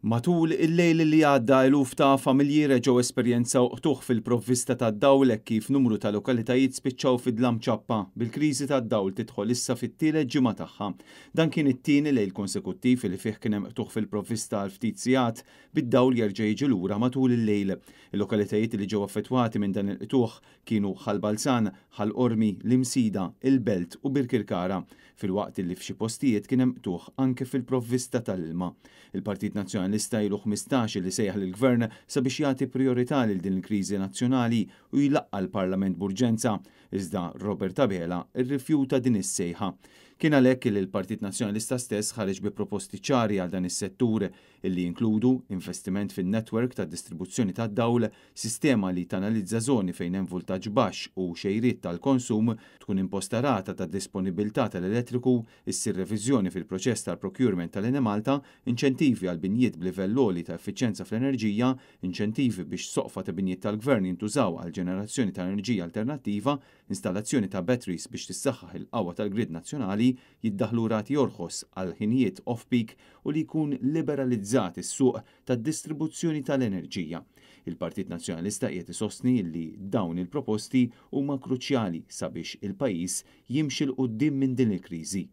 Matul il-lejl li għadda eluf ta' familji reġgħu esperjenzaw qtugħ fil-provvista tad-dawl hekk kif numru ta' lokalitajiet spiċċaw fi dlam ċappa, bil-kriżi tad-dawl tidħol issa fit-tielet ġimgħa tagħha. Dan kien it-tieni lejl konsekuttiv li fih kien hemm qtugħ fil-provvista għal ftit sigħat, bid-dawl jerġa' jiġi lura matul il-lejl. Il-lokalitajiet li ġew affettwati minn dan il-qtugħ kienu Ħal Balzan, Ħal Qormi, l-Imsida, il-Belt u Birkirkara, filwaqt li f'xi postijiet kien hemm qtugħ anke fil-provvista tal-ilma. Il-Partit Nazzjonalista ilu 15 li sejjaħ lill-Gvern sabiex jagħti prijorità lil din il-kriżi nazzjonali u jlaqqa' l-Parlament b'urġenza, iżda Robert Abela rrifjuta din is-sejħa. Kien għalhekk li l-Partit Nazzjonalista stess ħareġ bi proposti ċari għal dan is-settur, illi jinkludu investiment fin-network tad-distribuzzjoni tad-dawl, sistema li tanalizza żoni fejn hemm vultaġġ baxx u xejriet tal-konsum, tkun imposta rata ta' disponibbiltà tal-elettriku, issir reviżjoni fil-proċess tal-procurement tal-Enemalta, inċentivi għal binjiet b'livell għoli ta' effiċjenza fl-enerġija, inċentivi biex soqfa ta' binjiet tal-Gvern jintużaw għall-ġenerazzjoni ta' enerġija alternattiva, installazzjoni ta' batteries biex tissaħħaħ il-qawwa tal-grid nazzjonali, jiddaħħlu rati orħos għal ħinijiet off-peak u li jkun liberalizzat is-suq tad-distribuzzjoni tal-enerġija. Il-Partit Nazzjonalista qiegħed isostni li dawn il-proposti huma kruċjali sabiex il-pajjiż jimxi 'l quddiem minn din il-kriżi.